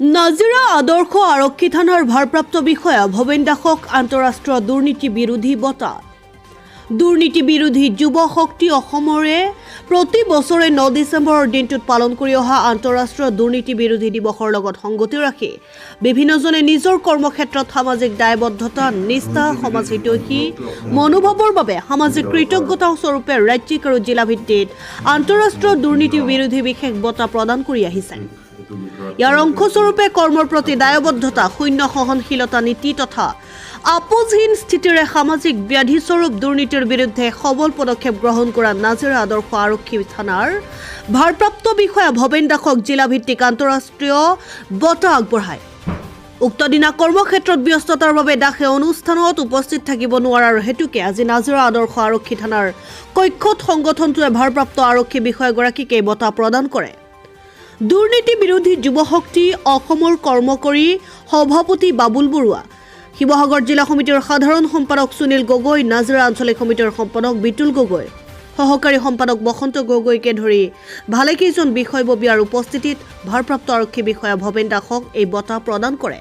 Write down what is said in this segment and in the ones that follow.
নাজিৰা আদৰ্শ আৰক্ষী থানাৰ ভাৰপ্ৰাপ্ত বিষয়া ভৱেন দাসক আন্তঃৰাষ্ট্ৰীয় দুৰ্নীতি বিৰোধী বঁটা। দুৰ্নীতি বিৰোধী যুৱ শক্তি অসমৰে প্ৰতি বছৰে 9 ডিচেম্বৰৰ দিনটোত পালন কৰি অহা আন্তঃৰাষ্ট্ৰীয় দুৰ্নীতি বিৰোধী দিৱসৰ লগত সংগতি ৰাখি বিভিন্নজনে নিজৰ কৰ্মক্ষেত্ৰত সামাজিক দায়বদ্ধতা, নিষ্ঠা, সমাজহিতৈষী মনোভাৱৰ বাবে সামাজিক কৃতজ্ঞতা স্বৰূপে ৰাজ্যিক আৰু জিলা ভিত্তিত আন্তঃৰাষ্ট্ৰীয় দুৰ্নীতি বিৰোধী বিশেষ বঁটা প্ৰদান কৰি আহিছে। ইয়াৰ অংশস্বৰূপে কৰ্মৰ প্ৰতি দায়বদ্ধতা, শূন্য সহনশীলতা নীতি তথা আপোচহীন স্থিতিৰে সামাজিক ব্যাধিস্বৰূপ দুৰ্নীতিৰ বিৰুদ্ধে সবল পদক্ষেপ গ্ৰহণ কৰা নাজিৰা আদৰ্শ আৰক্ষী থানাৰ ভাৰপ্ৰাপ্ত বিষয়া ভৱেন দাসক জিলাভিত্তিক আন্তঃৰাষ্ট্ৰীয় বঁটা আগবঢ়ায়। উক্ত দিনা কৰ্মক্ষেত্ৰত ব্যস্ততাৰ বাবে দাসে অনুষ্ঠানত উপস্থিত থাকিব নোৱাৰাৰ হেতুকে আজি নাজিৰা আদৰ্শ আৰক্ষী থানাৰ কক্ষত সংগঠনটোৱে ভাৰপ্ৰাপ্ত আৰক্ষী বিষয়াগৰাকীক এই বঁটা প্ৰদান কৰে। দুৰ্নীতি বিৰোধী যুৱ শক্তি অসমৰ কৰ্মকৰী সভাপতি বাবুল বৰুৱা, শিৱসাগৰ জিলা সমিতিৰ সাধাৰণ সম্পাদক সুনীল গগৈ, নাজিৰা আঞ্চলিক সমিতিৰ সম্পাদক বিতুল গগৈ, সহকাৰী সম্পাদক বসন্ত গগৈকে ধৰি ভালেকেইজন বিষয়ববীয়াৰ উপস্থিতিত ভাৰপ্ৰাপ্ত আৰক্ষী বিষয়া ভৱেন দাসক এই বঁটা প্ৰদান কৰে।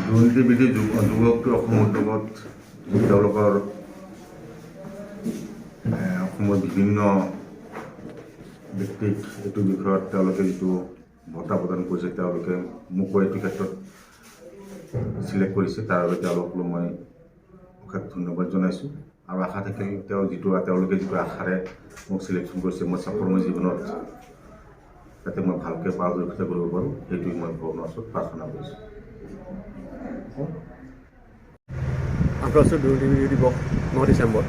দুৰ্নীতিবিৰোধী যুৱশক্তি অসম উদ্যোগত তেওঁলোকৰ অসমৰ বিভিন্ন ব্যক্তিক এইটো বিষয়ত তেওঁলোকে যিটো বঁটা প্ৰদান কৰিছে, তেওঁলোকে মোকো এইটো ক্ষেত্ৰত চিলেক্ট কৰিছে। তাৰ বাবে তেওঁলোকলৈ মই অশেষ ধন্যবাদ জনাইছোঁ আৰু আশা থাকিল তেওঁলোকে যিটো আশাৰে মোক চিলেকশ্যন কৰিছে, মই কৰ্ম জীৱনত যাতে মই ভালকৈ পাৰদৰ্শিতা কৰিব পাৰোঁ, সেইটোৱে মই ভগৱানৰ ওচৰত প্ৰাৰ্থনা কৰিছোঁ। আন্তঃৰাষ্ট্ৰীয় দুৰ্নীতি বিৰোধী দিৱস 9 ডিচেম্বৰ।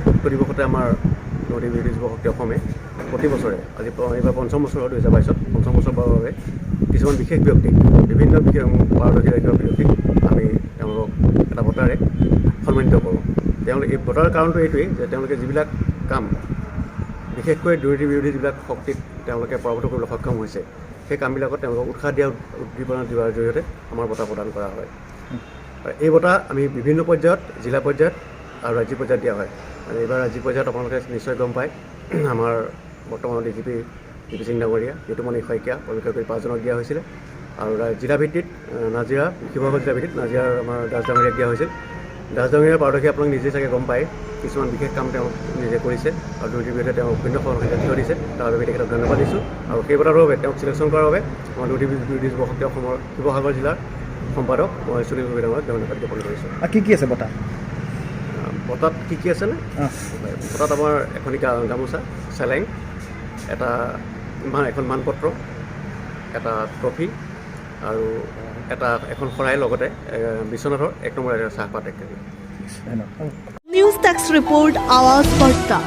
উক্ত দিৱসতে আমাৰ দুৰ্নীতি বিৰোধী যুৱ শক্তি অসমে প্ৰতি বছৰে আজি এইবাৰ পঞ্চম বছৰ, 2022ত পঞ্চম বছৰ পোৱাৰ বাবে কিছুমান বিশেষ ব্যক্তিক, বিভিন্ন বিশেষ পাৰদৰ্শিতা দেখুওৱা ব্যক্তিক আমি তেওঁলোকক এটা বঁটাৰে সন্মানিত কৰোঁ। তেওঁলোক এই বঁটাৰ কাৰণটো এইটোৱেই যে তেওঁলোকে যিবিলাক কাম, বিশেষকৈ দুৰ্নীতি বিৰোধী যিবিলাক শক্তিক তেওঁলোকে পৰাভূত কৰিবলৈ সক্ষম হৈছে, সেই কামবিলাকত তেওঁলোকক উৎসাহ দিয়া, উদ্দীপনা দিয়াৰ জৰিয়তে আমাৰ বঁটা প্ৰদান কৰা হয়। আৰু এই বঁটা আমি বিভিন্ন পৰ্যায়ত, জিলা পৰ্যায়ত আৰু ৰাজ্যিক পৰ্যায়ত দিয়া হয়। আৰু এইবাৰ ৰাজ্যিক পৰ্যায়ত আপোনালোকে নিশ্চয় গম পায়, আমাৰ বৰ্তমানৰ ডিজিপি জি পি সিং ডাঙৰীয়া, জিতুমণি শইকীয়া প্ৰমুখ্য কৰি পাঁচজনক দিয়া হৈছিলে। আৰু জিলা ভিত্তিত নাজিৰা, শিৱসাগৰ জিলা ভিত্তিত নাজিৰাৰ আমাৰ দাস ডাঙৰীয়াক দিয়া হৈছিল। দাস ডাঙৰীয়াৰ পাৰদৰ্শী আপোনালোক নিজে চাগে গম পায়, কিছুমান বিশেষ কাম তেওঁ নিজে কৰিছে আৰু দুৰ্নীতিৰ বিৰুদ্ধে তেওঁ শূন্য সহনশীলতা থিয় দিছে। তাৰ বাবে তেখেতক ধন্যবাদ দিছোঁ আৰু সেই বঁটাৰ বাবে তেওঁক চিলেকশ্যন কৰাৰ বাবে আমাৰ দুৰ্নীতি বিৰোধী যুৱ শক্তি অসমৰ শিৱসাগৰ জিলাৰ সম্পাদক মই সুনীল গগৈ ডাঙৰীয়াক ধন্যবাদ জ্ঞাপন কৰিছোঁ। আৰু কি কি আছে বঁটা? বঁটাত কি কি আছেনে? বঁটাত আমাৰ এখনি গামোচা, চেলেং, এটা মান, এখন মানপত্ৰ, এটা ট্ৰফি আৰু এখন শৰাই, লগতে বিশ্বনাথৰ 1 নম্বৰ চাহপাত 1 কেজি। ধন্যবাদ। নিউজ ডেস্ক ৰিপৰ্ট, আৱাজ বাৰ্তা।